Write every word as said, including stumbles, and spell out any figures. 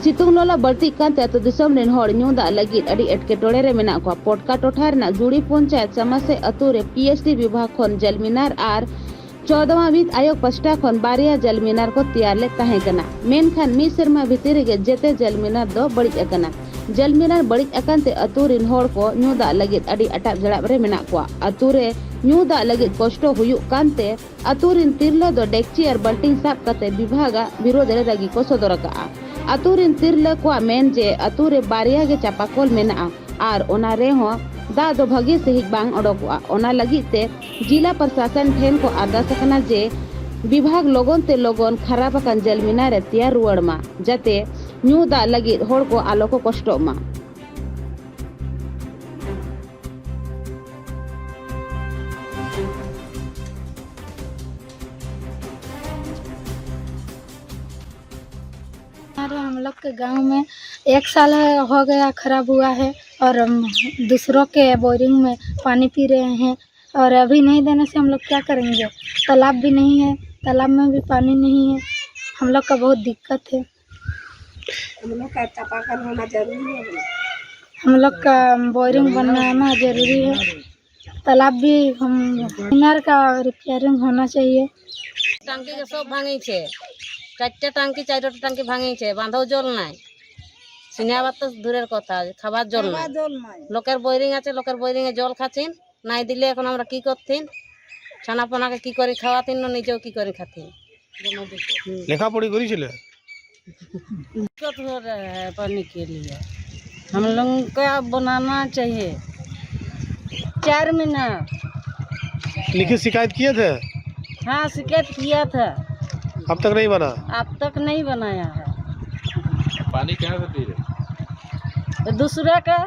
ᱥᱤᱛᱩᱝ ᱞᱚᱞᱚ ᱵᱟᱹᱲᱛᱤᱜ ᱠᱟᱱᱛᱮ ᱟᱹᱛᱩ ᱫᱤᱥᱚᱢ ᱨᱮᱱ ᱦᱚᱲ ᱧᱩ ᱫᱟᱜ ᱞᱟᱹᱜᱤᱫ ᱟᱹᱰᱤ ᱮᱴᱠᱮᱴᱚᱬᱮ ᱨᱮ ᱢᱮᱱᱟᱜ ᱠᱚᱣᱟ᱾ ᱯᱚᱴᱠᱟ ᱴᱚᱴᱷᱟ ᱨᱮᱱᱟᱜ ᱡᱩᱲᱤ ᱯᱚᱧᱪᱟᱭᱮᱛ ᱥᱟᱢᱟᱥᱮ ᱟᱹᱛᱩ ᱨᱮ ᱯᱤ ᱮᱭᱤᱪ ᱰᱤ ᱵᱤᱵᱷᱟᱜᱽ ᱠᱷᱚᱱ ᱡᱟᱞᱢᱤᱱᱟᱨ ᱟᱨ ᱪᱚᱣᱫᱟᱣᱟᱸ ᱵᱷᱤᱛ ᱟᱭᱳᱜᱽ ᱯᱟᱥᱴᱟ ᱠᱷᱚᱱ ᱵᱟᱨᱭᱟ ᱡᱟᱞᱢᱤᱱᱟᱨ ᱠᱚ ᱛᱮᱭᱟᱨ ᱞᱮᱫ ᱛᱟᱦᱮᱸ ᱠᱟᱱᱟ, ᱢᱮᱱᱠᱷᱟᱱ ᱢᱤᱫ ᱥᱮᱨᱢᱟ ᱵᱷᱤᱛᱤᱨ ᱨᱮᱜᱮ ᱡᱮᱛᱮ ᱡᱟᱞᱢᱤᱱᱟᱨ ᱫᱚ ᱵᱟᱹᱲᱤᱡ ᱟᱠᱟᱱᱟ᱾ ᱡᱟᱞᱢᱤᱱᱟᱨ ᱵᱟᱹᱲᱤᱡ ᱟᱠᱟᱱ ᱛᱮ ᱟᱹᱛᱩ ᱨᱤᱱ ᱦᱚᱲ ᱠᱚ ᱧᱩ ᱫᱟᱜ ᱞᱟᱹᱜᱤᱫ ᱟᱹᱰᱤ ᱟᱴᱟᱯ ᱡᱟᱲᱟᱯ ᱨᱮ ᱢᱮᱱᱟᱜ ᱠᱚᱣᱟ᱾ ᱟᱹᱛᱩ ᱨᱮ ᱧᱩ ᱫᱟᱜ ᱞᱟᱹᱜᱤᱫ ᱠᱚᱥᱴᱚ ᱦᱩᱭᱩᱜ ᱠᱟᱱ ᱛᱮ ᱟᱹᱛᱩ ᱨᱤᱱ ᱛᱤᱨᱞᱟᱹ ᱫᱚ ᱰᱮᱠᱪᱤ ᱟᱨ ᱵᱟᱹᱞᱴᱤᱱ ᱥᱟᱵ ᱠᱟᱛᱮ ᱵᱤᱵᱷᱟᱜᱽ ᱟᱜ ᱵᱤᱨᱳᱫᱷ ᱨᱮ ᱨᱟᱹᱜᱤ ᱠᱚ ᱥᱚᱫᱚᱨ ᱟᱠᱟᱫᱼᱟ᱾ ᱟᱹᱛᱩ ᱨᱤᱱ ᱛᱤᱨᱞᱟᱹ ᱠᱚᱣᱟᱜ ᱢᱮᱱ ᱡᱮ ᱟᱹᱛᱩ ᱨᱮ ᱵᱟᱨᱭᱟ ᱜᱮ ᱪᱟᱯᱟᱠᱚᱞ ᱢᱮᱱᱟᱜᱼᱟ ᱟᱨ ᱚᱱᱟ ᱨᱮᱦᱚᱸ ᱫᱟᱜ ᱫᱚ ᱵᱷᱟᱹᱜᱤ ᱥᱟᱺᱦᱤᱡ ᱵᱟᱝ ᱚᱰᱚᱠᱚᱜᱼᱟ᱾ ᱚᱱᱟ ᱞᱟᱹᱜᱤᱫ ᱛᱮ ᱡᱤᱞᱟ ᱯᱨᱚᱥᱟᱥᱚᱱ ᱴᱷᱮᱱ ᱠᱚ ᱟᱨᱫᱟᱥ ᱟᱠᱟᱱᱟ ᱡᱮ ᱵᱤᱵᱷᱟᱜᱽ ᱞᱚᱜᱚᱱ ᱛᱮ ᱞᱚᱜᱚᱱ ᱠᱷᱟᱨᱟᱯ ᱟᱠᱟᱱ ᱡᱟᱞᱢᱤᱱᱟᱨ ᱮ ᱛᱮᱭᱟᱨ ᱨᱩᱣᱟᱹᱲ ᱢᱟ, ᱡᱟᱛᱮ ᱧᱩ ᱫᱟᱜ ᱞᱟᱹᱜᱤᱫ ᱦᱚᱲ ᱠᱚ ᱟᱞᱚ ᱠᱚ ᱠᱚᱥᱴᱚᱜ ᱢᱟ᱾ अरे, हम लोग के गांव में एक साल हो गया खराब हुआ है और हम दूसरों के बोरिंग में पानी पी रहे हैं और अभी नहीं देने से हम लोग क्या करेंगे? तालाब भी नहीं है, तालाब में भी पानी नहीं है, हम लोग का बहुत दिक्कत है। हम लोग का चापाकल होना जरूरी है। हम लोग का बोरिंग बनवाना जरूरी है। तालाब भी हम इनर का रिपेयरिंग होना चाहिए। টাঙ্কি যে সব ভাঙিছে, চারটা টাঙ্কি, চারটা টাঙ্কি ভাঙিছে, বাঁধও জল নাই। সিনেমাবার তো দূরের কথা, খাবার জল নাই। খাবার জল নাই। লোকের বোরিং আছে, লোকের বোরিং এ জল খাচ্ছেন, নাই দিলে এখন আমরা কি করতেন? ছানা পোনাকে কি করে খাওয়াতেন, না নিজেও কি করে খাতেন? লেখাপড়ি করেছিলে? दिक्कत हो रहा है पानी के लिए, हम लोग का बनाना चाहिए। चार महीना। लिखित शिकायत किए थे? हाँ, शिकायत किया था। अब तक नहीं बना? अब तक नहीं बनाया है। पानी कहाँ से पी रहे? तो दूसरा का।